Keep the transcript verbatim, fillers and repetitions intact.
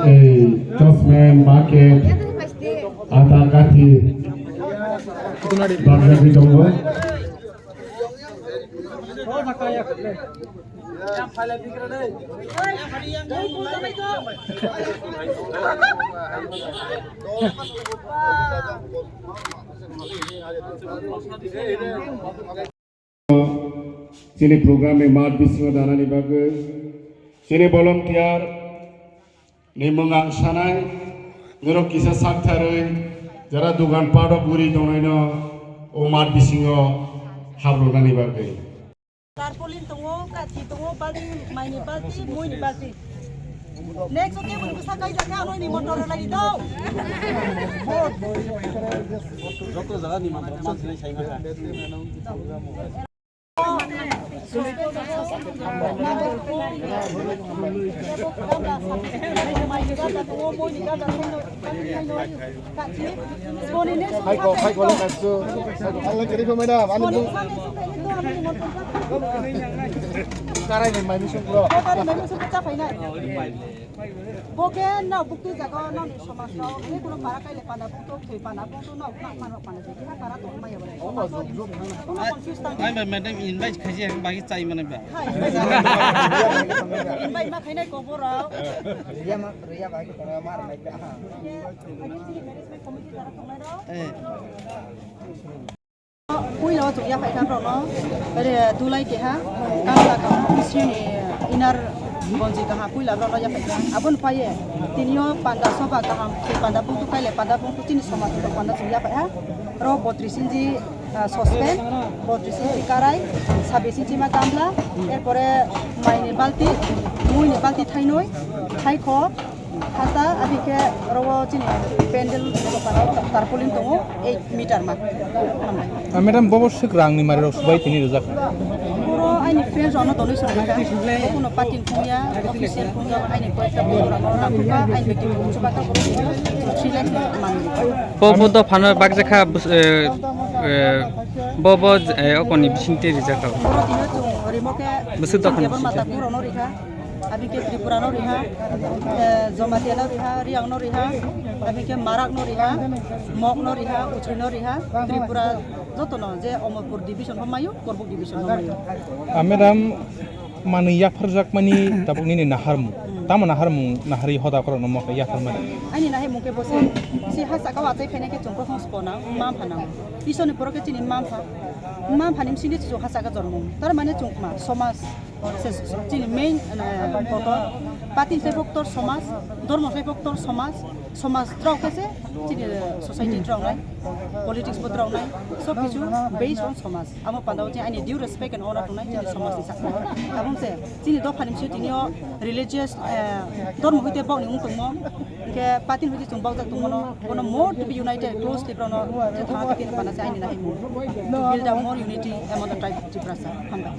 Chosmen, bucket, ata, kathi, bagwi tongo. Chini program ni mat bisingo danani bagwi chini volunteer ni mung ang sanai, norok kisa saktharwi jara dugan patok guri tongnaino o mat bisingo habrunani bagwi. Tarpaulin tongo, kathi tongo, balti, maini balti, muini balti. Next, okay, bwsa kai jakha, ano ni motor lagi do. Joto jaga ni mantra man sinai sai maka. Hai ko, hai ko, hai ko, madam, ani bu. Karai ni mai misung bro. Bo khe nao bukti jaga nao ni somaj no, ni kuno para kaile panda bukto, thwi panda bukto, nao khna panda panda. Hai, madam, invite khaisi ang bagi chai mane ba. Hai, invite ma khainai ko borok. Riya ma, riya bagi ko mar mai ka. Eh. Puila o chukya phai kha borok no. Re dulai keha, kamla kaham, sini inar bonji kaham, puila borok no yaphai kha. Aboni paiye, tinio panda soba kaham, panda buktu kaile, panda buktu chini somaj panda chukya phai ha. Ro botris inji, ah, sospen, botris inji karai, sabis inji ma gamla, erpore maini balti, muini balti thainoi, thaikho, hata, abikhe oro chini pendel tarpaulin tongo, eight meter ma. Hambai. Ah, madam, bobo swk rangni mari rok subai tini rijak? Oro aini friends rokno donation rikha. Kuno party phungya, official phungya, aini koyekta phungya, aini meeting phungya, three lakhs manwi. Bo, bo dophano bakjakha, bus-, eh, eh, bo, bo, eh, okoni bisingtwi rijakha. Oro tino chwng rimo khe Busuk dophano tebor mata bisingtwi. Kurokno rikha, abikhe Tripurano riha, eh, Jomatiano riha, Riangno riha, abikhe Marakno riha, Mokno riha, Uchuino riha, Tripura jotono je Omorpur division ho mayo, Korbuk division ho mayo. Ah, madam, manwi yapharjakmani tabuk nini naharmung. Tamo naharmung, naharwi hoda khorokno mokhe yapharmani? Ani nahimung khe bo se, si ha saka o achai phainai khe chwng bokhong sponang, mampha nango. Iswrni borok khe chini mampha. Mampha ni bisingtwi chwng ha saka jormo. Tar mane chwng ma, somaj, se, se, chini main, eh, kotor. Pati sai bo kotor somaj, dormo sai bo kotor somaj. Somaj drao khe se chini society drao nai, politics bo drao nai, sob kichu based on somaj. Amo panda o chini ani due respect and honor tongnai chini somaj ni sakno. Abong se chini dophani bisingo tini o religious, eh, dormo hoite bokni wng tongmo, hingke party ni hoite chwng bokjak tongmano, bono more to be united, closely borokno je thangma khe tini panda se ani nahimung. To build up more unity among the tribe of Tiprasa. Hambai.